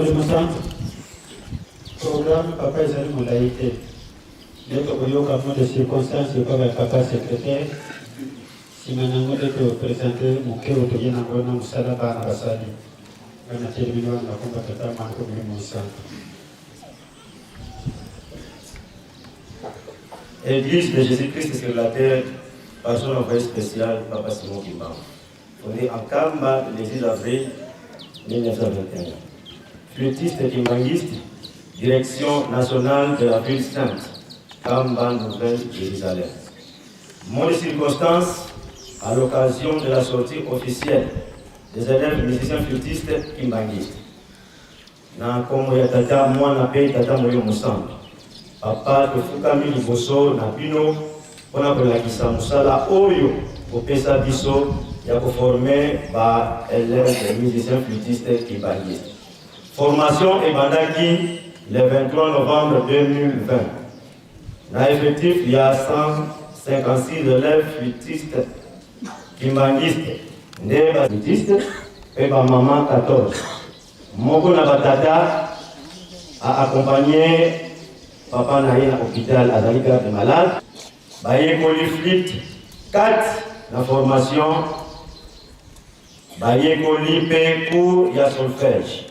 Molimo Santu. Programme papa ezali molai te. Nde tokoyoka mot de circonstance epai ya papa secrétaire. Sima na yango nde to presenter moke oyo toye na yango na mosala bana basali. Ngai natelemeli wana na kombo ya Tata, Mwana mpe Molimo Mosantu. Église de Jésus-Christ sur la terre, par son envoyé spécial, Papa Simon Kimbangu. Fondée en Kamba le 10 avril 1921. Flûtiste kimbanguiste, direction nationale de la ville sainte, Kamba Nouvelle-Jérusalem. Mot de circonstance, à l'occasion de la sortie officielle des élèves musiciens flûtistes kimbanguistes. Na nkombo ya Tata, Mwana mpe Tata Molimo Mosantu. Papa, tofukami liboso na bino mpo na kolakisa mosala oyo bopesa biso ya koforme ba elèves musiciens flûtistes kimbanguistes. Formation ebandaki le 23 novembre 2020 na effectif ya 156 élèves flûtistes kimbanguistes nde ba flûtistes mpe ba mama 14. Moko na ba tata a accompagner papa na ye na hopital, azali garde malade. Bayekoli flûte 4 na formation, bayekoli mpe cours ya solfège.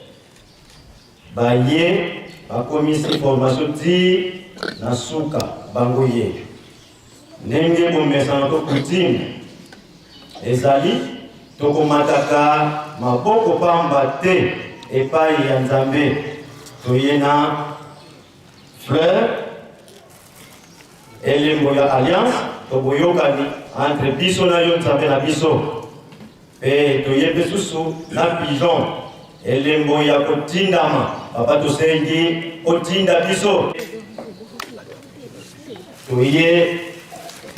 Baye bakomisi formation ti na suka bango ye. Ndenge bomesano to coutume ezali, tokomataka maboko pamba te epai ya Nzambe. Toye na fleur, elembo ya alliance to boyokani entre biso na yo Nzambe na biso. Pe toye pe susu na pigeon, elembo ya kotindama. Papa, tosengi otinda biso. Toye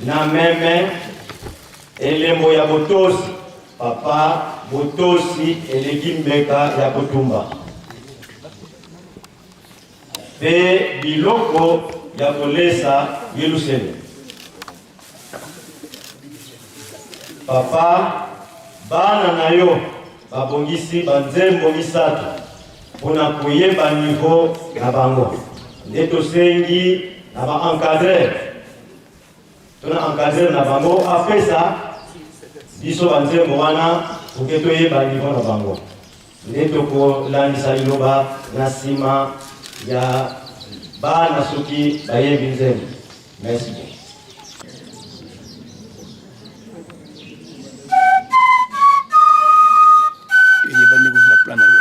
na meme, elembo ya botosi. Papa, botosi eleki mbeka ya kotumba pe biloko ya kolesa Yelusalemi. Papa, bana na yo babongisi banzembo misatu pona koyeba niveau na bango. Nde tosengi na ba encadreur to na encadreur na bango apesa biso banzembo wana poke toyeba niveau na bango. Nde tokolandisa liloba na sima ya bana soki bayebi nzembo. Merci beaucoup. Eyebani kozela plan na yo.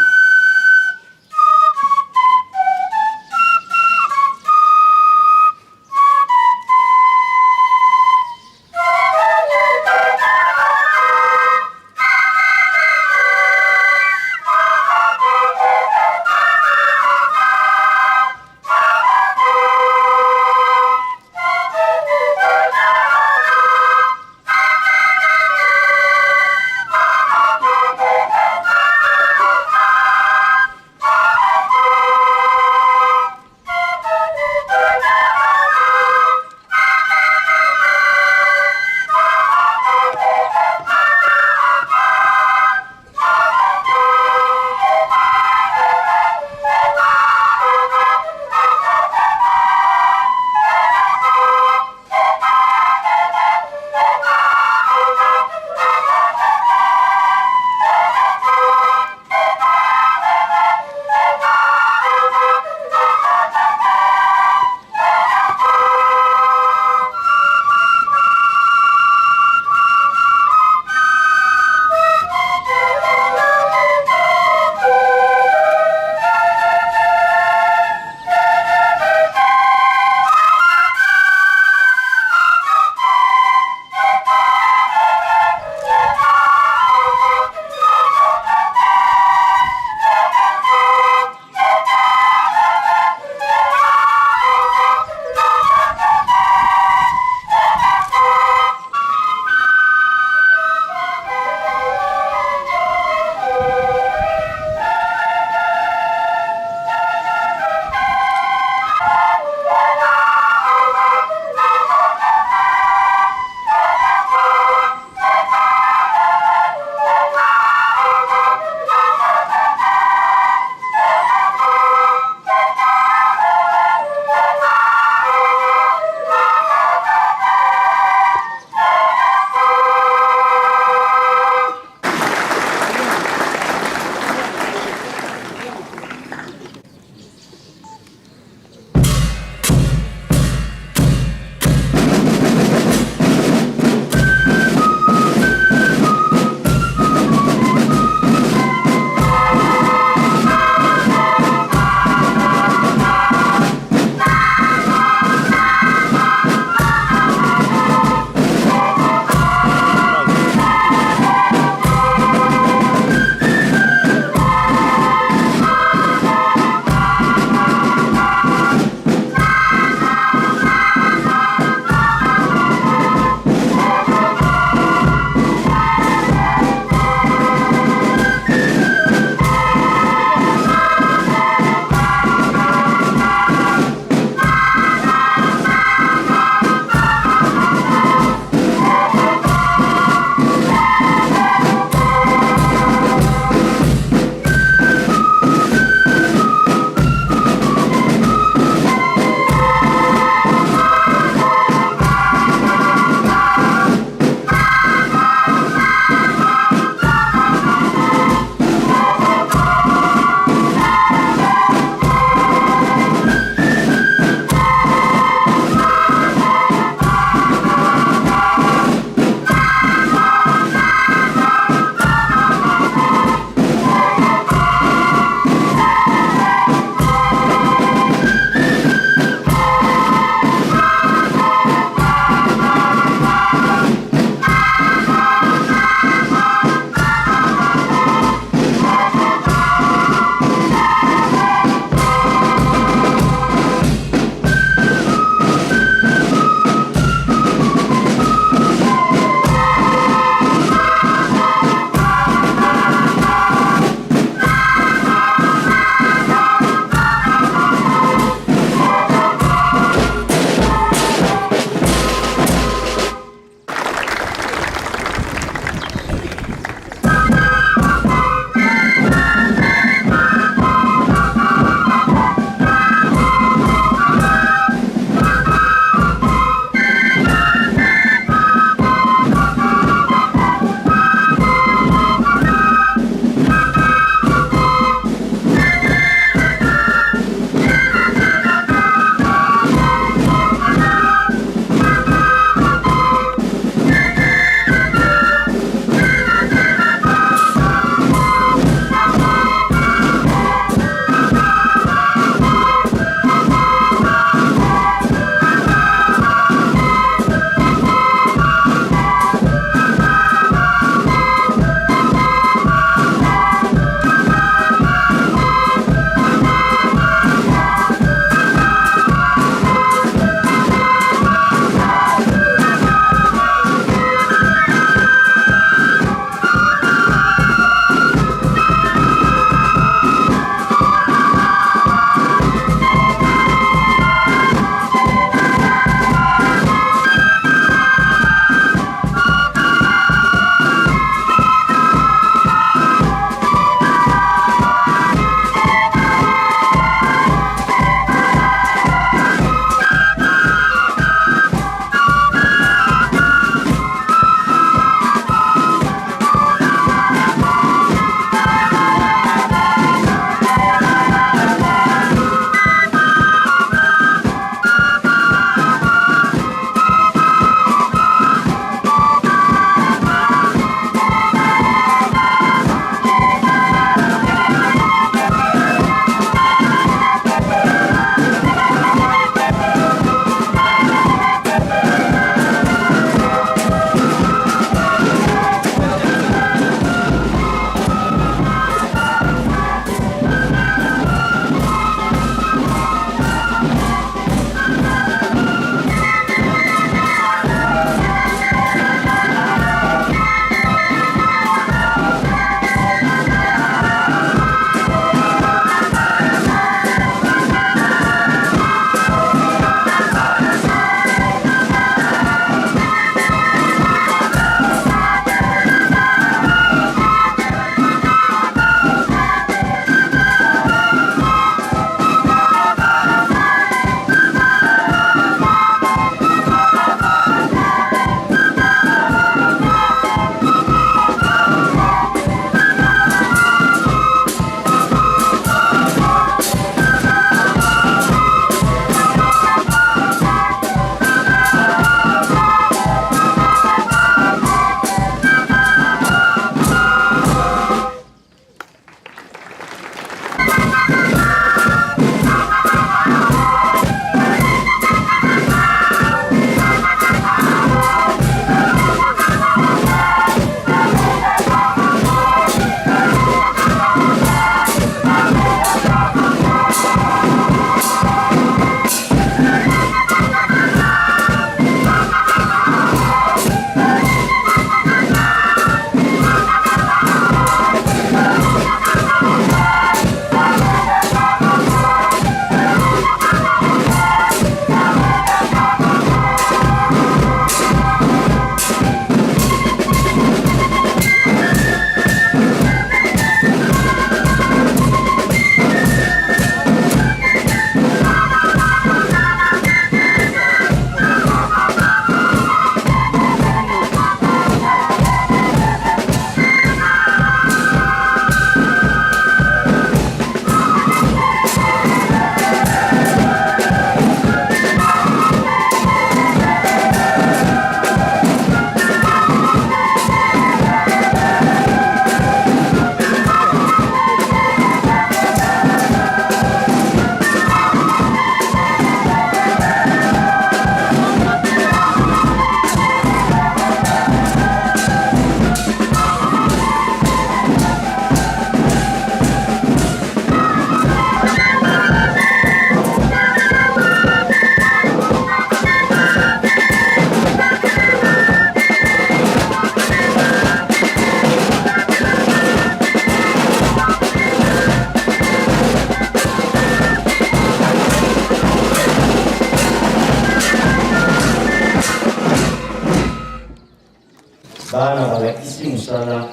Bana balakisi mosala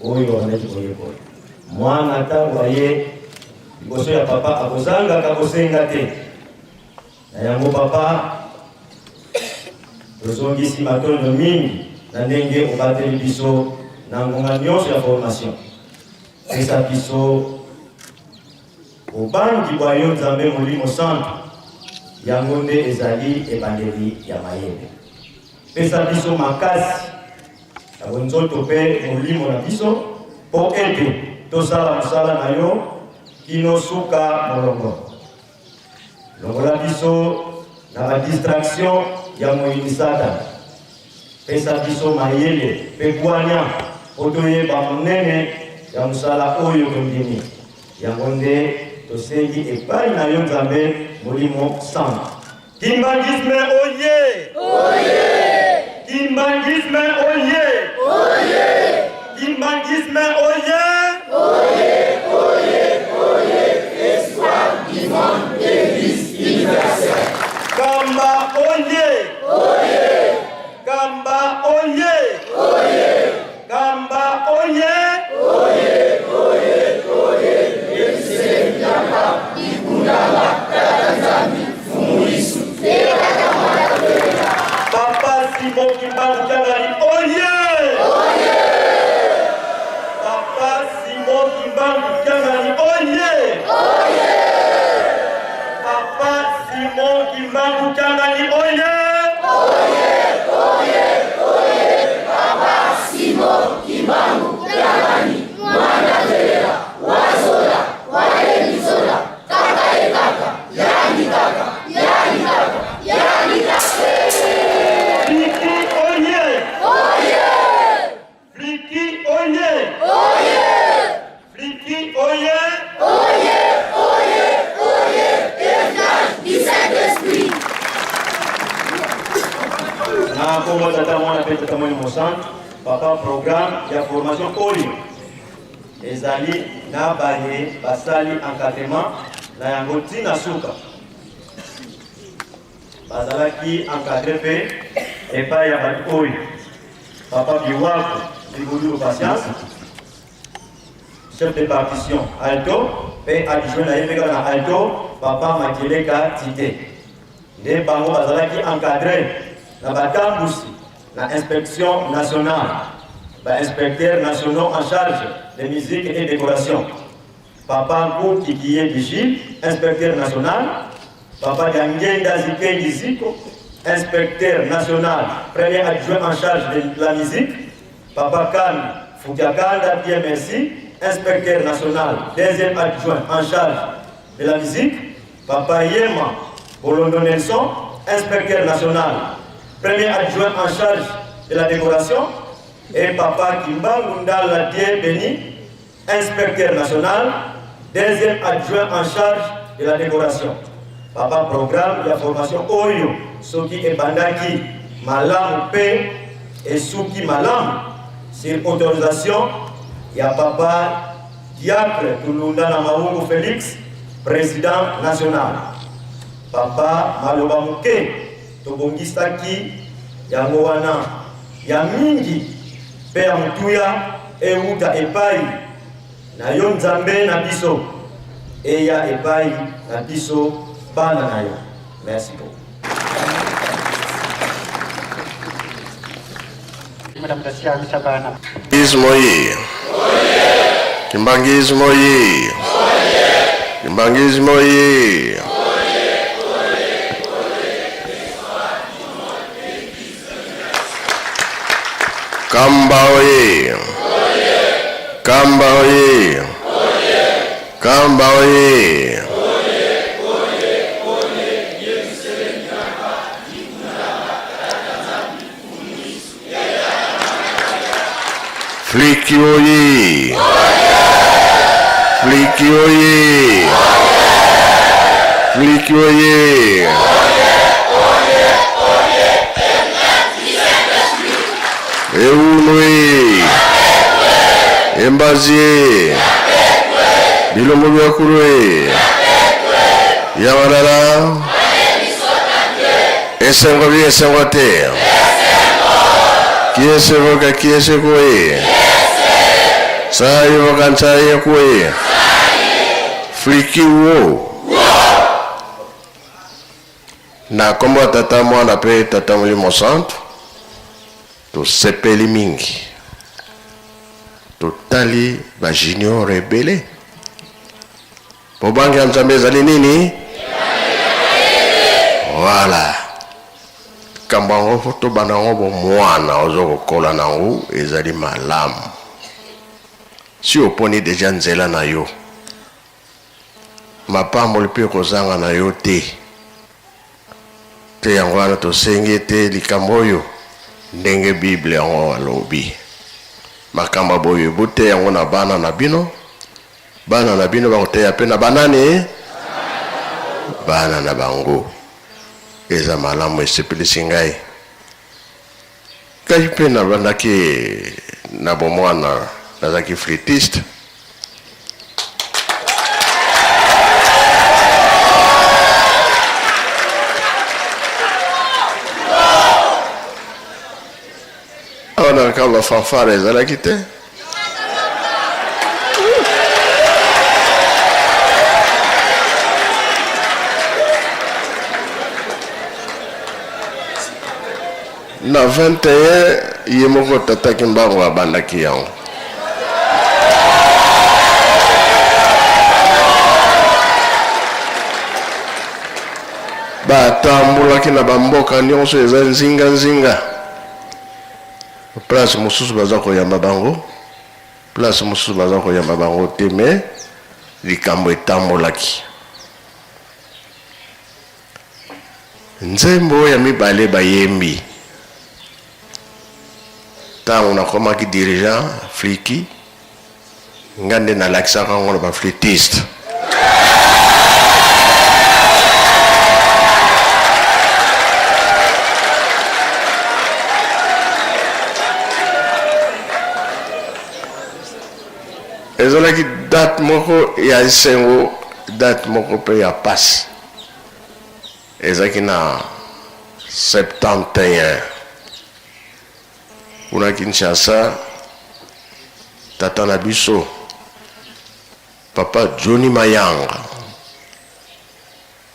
oyo babandaki koyekola. Mwana ntango aye liboso ya papa akozangaka kosenga te. Na yango papa, tozongisi matondo mingi na ndenge obateli biso na ngonga nyonso ya formation. Pesa biso bobangi bwa yo Nzambe Molimo Santu, yango nde ezali ebandeli ya mayele. Pesa biso makasi ya bonzoto mpe molimo na biso mpo ete tosala mosala na yo kino suka molongo. Longola biso na ba distraction ya moyini Satana. Pesa biso mayele mpe bwanya mpo toyeba monene ya mosala oyo tondimi. Yango nde tosengi epai na yo Nzambe Molimo Santu. Kimbanguisme oye! Oye! Kimbanguisme oye! Oye! Kimbanguisme oye! Oye! Oye! Oye! Espoir du monde, Église universelle. Kamba oye! Oye! Kamba oye! Oye! Kamba oye! Oye! Oye! Oye! Yerusalemu yamba ikundala tata Nzambi Mfumu Yesu. Papa Simon Kimbangu Kiangani oye! Oye! Papa Simon Kimbangu Kiangani oye! Oye! Papa Simon Kimbangu Kiangani oye! Oye! Oye! Oye! Papa Simon Kimbangu Kiangani mwana telela wazola wayebizola kaka ye kaka yangi kaka yangi kaka yangi kaka. Fliki oye! Oye! Fliki oye! Oye! Fliki oye! Oye! Oye! Oye! Héritage du Saint-Esprit. Na kombo Tata Mwana mpe Tata Molimo Mosantu, papa programme ya formation oyo ezali na baye basali encadrement na yango ntina suka bazalaki encadre mpe epai ya bato oyo papa Biwaku Bibudulu Patience chef de partition alto mpe adjoint na ye mpe kaka na alto papa Makeleka Tite nde bango bazalaki encadre na batambusi na inspection nationale ba inspecteurs nationaux en charge de musique et décoration papa Nkuki Kiyebi Gilles inspecteur national papa Diangenda Zikendi Ziko inspecteur national premier adjoint en charge de la musique papa Kan Fukiakanda Pierre Merci inspecteur national deuxième adjoint en charge de la musique papa Yema Bolondo Nelson inspecteur national premier adjoint en charge de la décoration et papa Kimbangu Ndala Dieu béni inspecteur national deuxième adjoint en charge de la décoration. Papa programme ya formation oyo soki ebandaki malamu mpe esuki malamu sur autorisation ya papa Diacre Tulunda na Maungu Félix président national. Papa maloba moke tobongisaki yango wana ya mingi mpe ya motuya ewuta epai na yo Nzambe na biso, eya epai na biso bana na yo. Merci beaucoup. Kimbanguisme oye! Kimbanguisme oye! Kimbanguisme oye! Kamba oye! Kamba oye! Kamba oye! Fliki oye! Fliki oye! Fliki oye! Eunwe! Embazie! Bilombo bya kulwe! Yabalala! Esengo bi esengo te! Kiese voka kiese kue. Sai voka nsai kue. Fliki wo. Na nkombo ya Tata, Mwana mpe Tata Molimo Santu, tosepeli mingi. Totali ba junior ebele. Bobangi ya Nzambe ezali nini? Voilà. Likambo yango fo tobanda yango bomwana, ozo kokola na yango ezali malamu. Si oponi deja nzela na yo, mapamboli mpe ekozanga na yo te. Te yango wana tosengi ete likambo oyo ndenge Bible yango alobi, makambo ya boye boteya yango na bana na bino. Bana na bino bakoteya mpe na banani? Bana na bango. Eza malamu, esepelisi ngai. Ngai mpe nabandaki na bomwana, nazalaki flûtiste. Awa na kaka ba fanfare ezalaki te. Na 21 ye moko tata Kimbangu abandaki yango. Batambolaki na bamboka nyonso eza nzinga nzinga. Place mosusu baza koyamba bango, place mosusu baza koyamba bango te, mais likambo etambolaki. Nzembo ya mibale bayembi ntango nakomaki dirigeant fliki, nga nde nalakisaka yango na ba flûtiste. Ezalaki date moko ya esengo, date moko mpe ya pasi. Ezalaki na 71 kuna Kinshasa, tata na biso papa Johnny Mayanga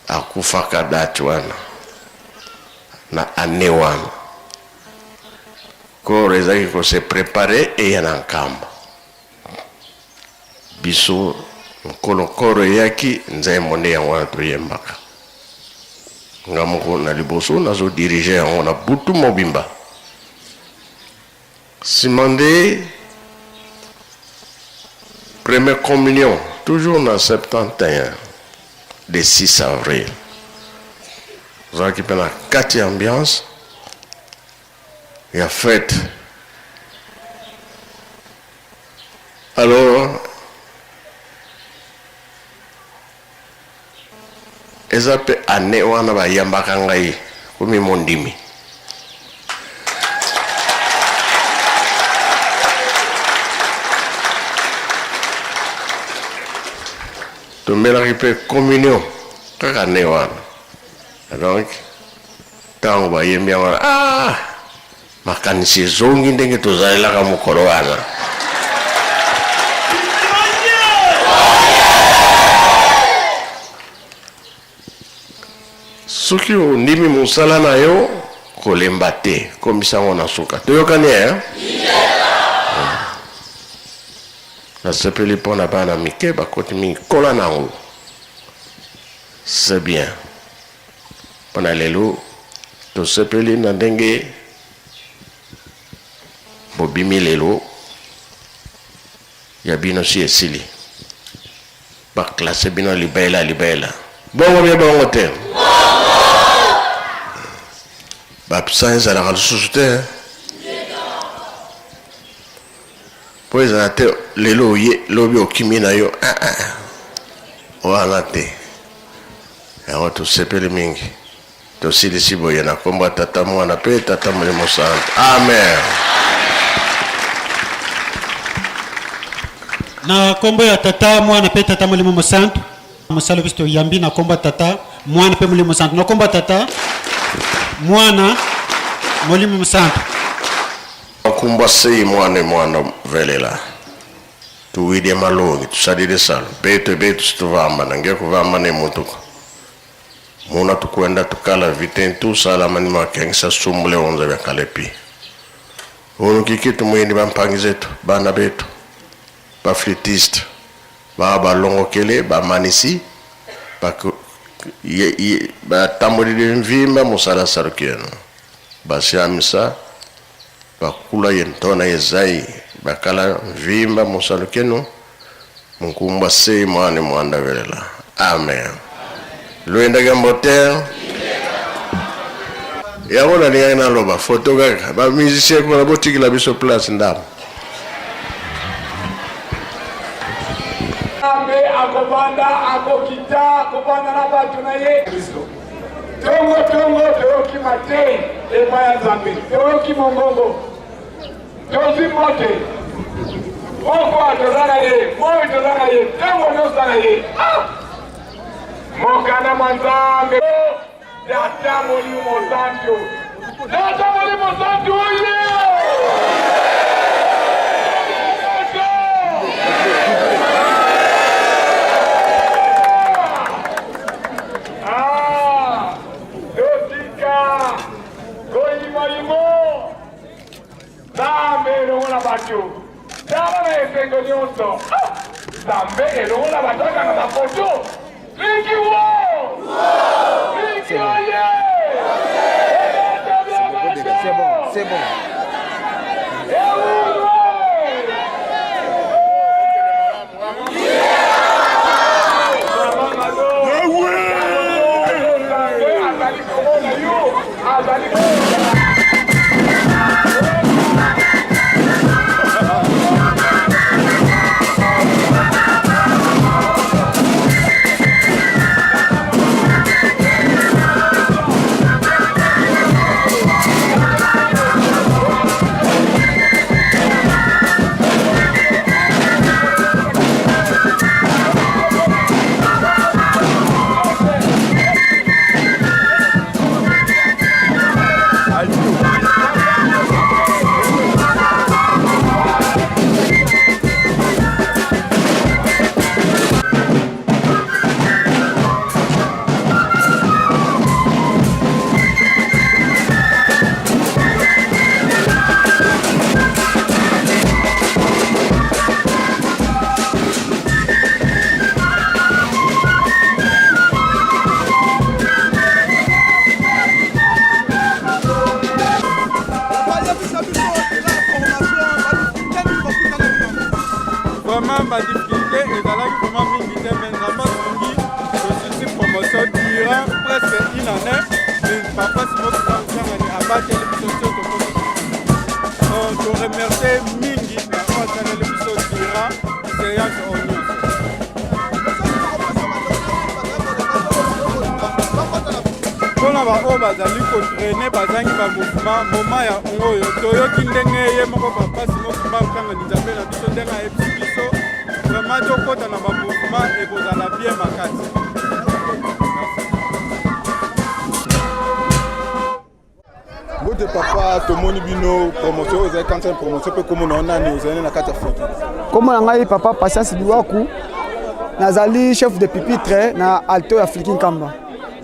akufaka date wana na annee wana. Corps ezalaki ko se preparer eya na Nkamba. Biso mokolo corps eyaki, nzembo nde yango wana toyembaka. Nga moko na liboso nazo diriger yango na butu mobimba. Sima nde première communion toujours na 71 le 6 avril. Ozalaki mpe na kati ya ambiance ya fete. Alors eza mpe annee wana bayambaka ngai komi mondimi. Tomelaki mpe communion kaka annee wana. Donc ntango bayembi yango ah Makanisi ezongi ndenge tozalelaka mokolo wana. Soki ondimi mosala na yo, kolemba te, komisa yango na suka. Toyokani eh? Nasepeli mpo na bana mike bakoti mingi kola na yango. C'est bien. Mpo na lelo, tosepeli na ndenge bobimi lelo, ya bino si esili. Ba classe bino libela libela. Bongo bien bongo te? Ba absent ezalaka lisusu te. Po ezala te lelo oye lobi okimi na yo ah ah. Wana te. Yango tosepeli mingi. Tosilisi boye na kombo ya Tata, Mwana pe Tata Molimo Santu. Amen. Na kombo ya Tata, Mwana pe Tata Molimo Mosantu. Mosala biso toyambi na kombo ya Tata, Mwana pe Molimo Mosantu. Na kombo ya Tata, Mwana, Molimo Mosantu. Nkumbwa sei mwana mwana velela tuwidye malongi tusalile salo betu betu situvamba nange kuvamba ne mutuku muna tukwenda tukala vitentu salama ni makengisa sumbule onza vya kalepi unu kikitu mwini bampangi zetu bana betu baflutiste ba balongokele bamanisi batambulile mvimba musala salukieno basiamisa bakula ye ntona ye bakala mvimba musalukenu munkumbwa sei mwane mwanda velela. Amen. Lwendaka mbote yango nalingaki naloba foto kaka bamusicien kuna botikela biso place ndambo. Nzambe akobanda akokita akobanda na bato na ye Kristo. Tongo tongo toyoki matei epai ya Nzambe, toyoki mongongo, tozwi mbote pokwa toza na ye, moi toza na ye, ntango nyonso na ye. Ah! Mokanda mwa Nzambe Tata Molimo Mosantu, Tata Molimo Santu oye! Ah, totika koyimayimo Nzambe elongo na bato tala na esengo nyonso. Ah, Nzambe elongo na bato akanga bafoto liki wo liki oye. C'est bon, c'est bon. Vraiment badifficulté ezalaki vraiment mingi te, mais Nzambe asungi, tosilisi promotion durant presque une année. Mais papa Simon Kimbangu abateli biso so tokomi toremercie mingi na oyo asaleli biso durant séance oyo nyonso. Mpona baoyo bazali kotraine bazangi bamouvement moma ya oyo toyoki ndenge ye moko papa Simon Kimbangu Kiangani Nzambe na biso ndenge ayebisi biso vraiment tokɔta na bamouvement ekozala bien makasi. Mbote papa, tomoni bino promotion oyo ezali 45 promotion mpe komona yo nani ozali na kati ya foto? Kombo na ngai papa Patience Biwaku, nazali chef de pupitre na alto ya Flikin Kamba.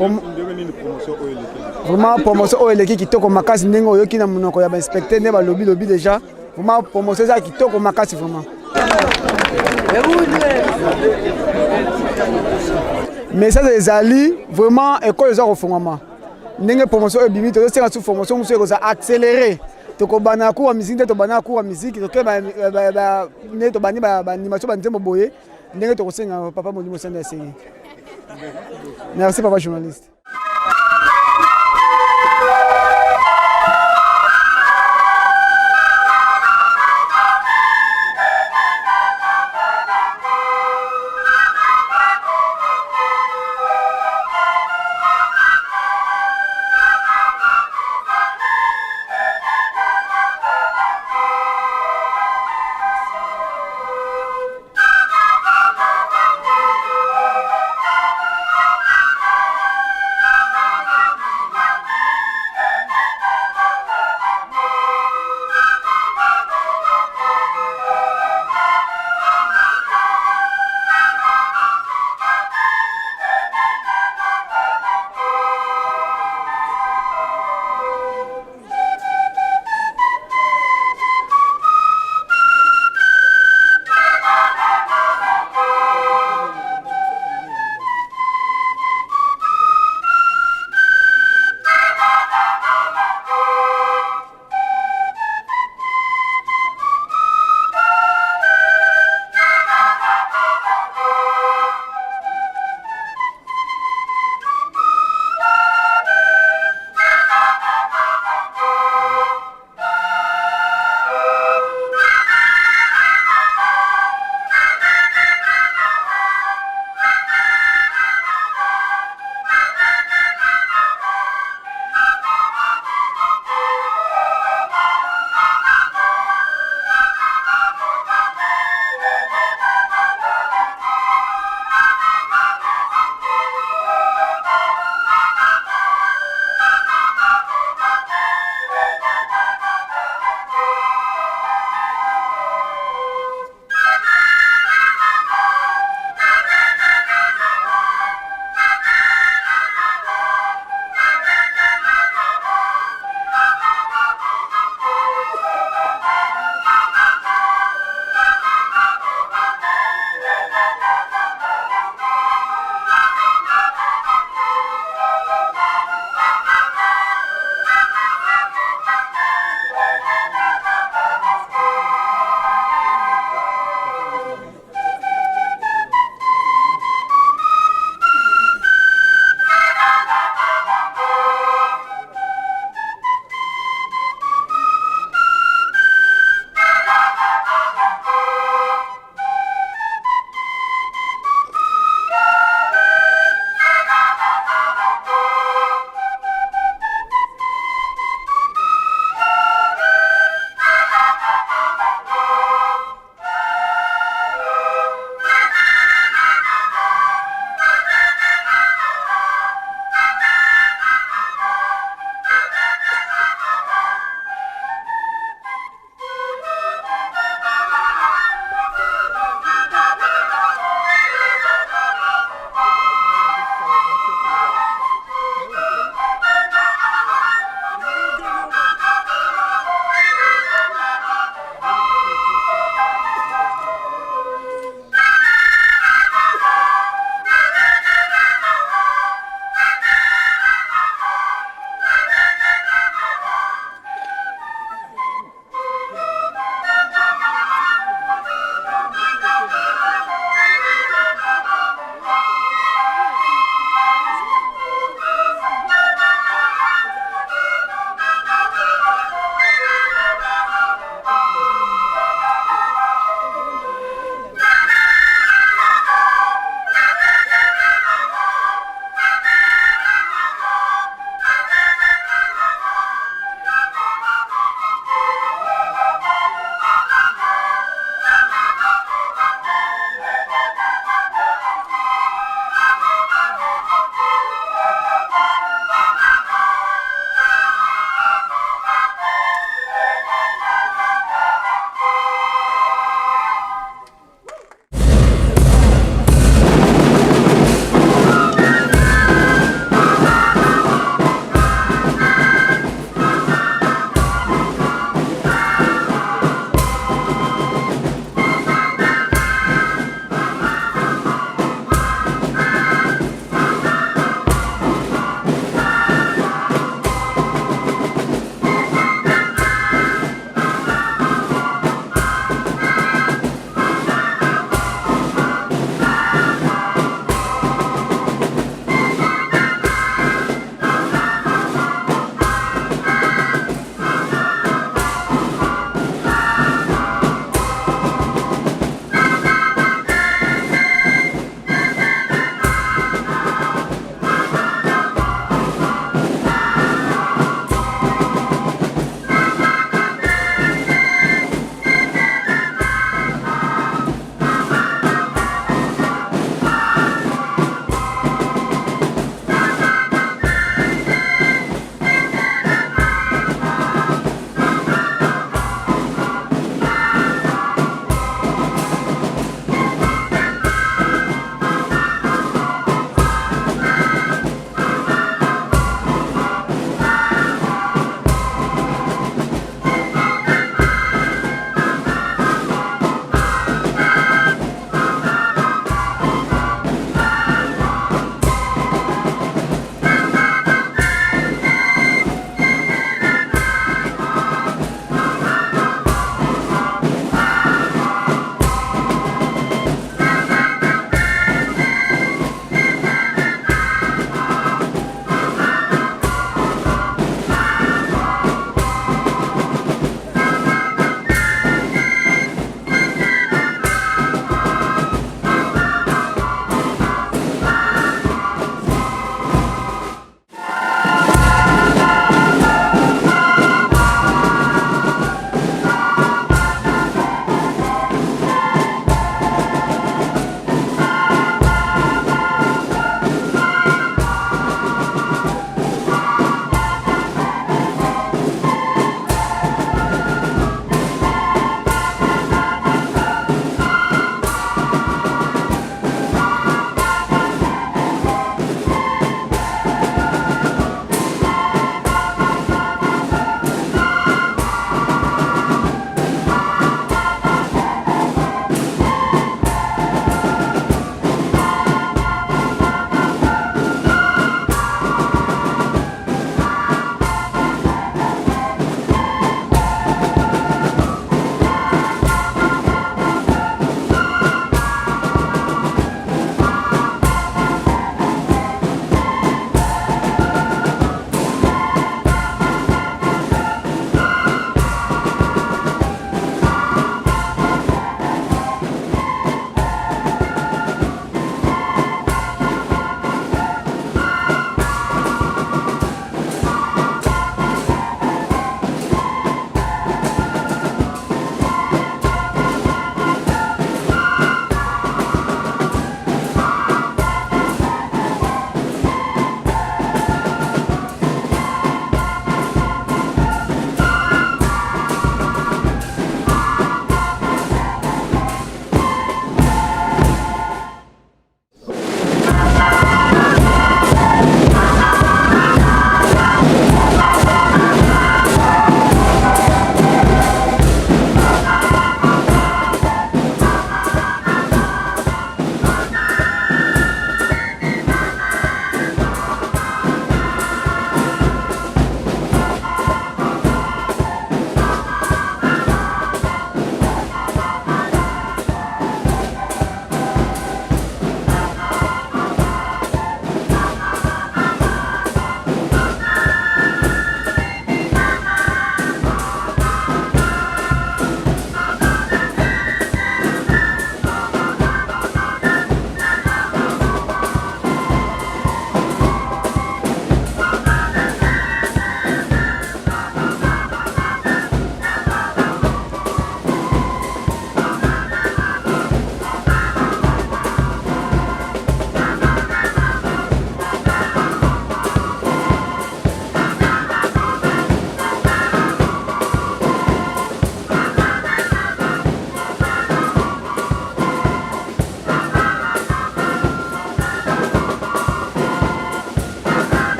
Ndenge nini promotion oyo eleki? Vraiment promotion oyo eleki kitoko makasi ndenge oyoki na monoko ya bainspecteur nde balobi lobi déjà. Vraiment promotion eza kitoko makasi vraiment. Message ezali vraiment ekole eza kofungwama ndenge promotion oyo ebimi, tozosenga su formation mosusu ekozala accéléré. Tokobanda na cours ya musique nde tobanda na cours ya musique, toke nde tobandi baanimation banzembo boye ndenge tokosenga papa Molimo Sende asengi. Merci papa journaliste.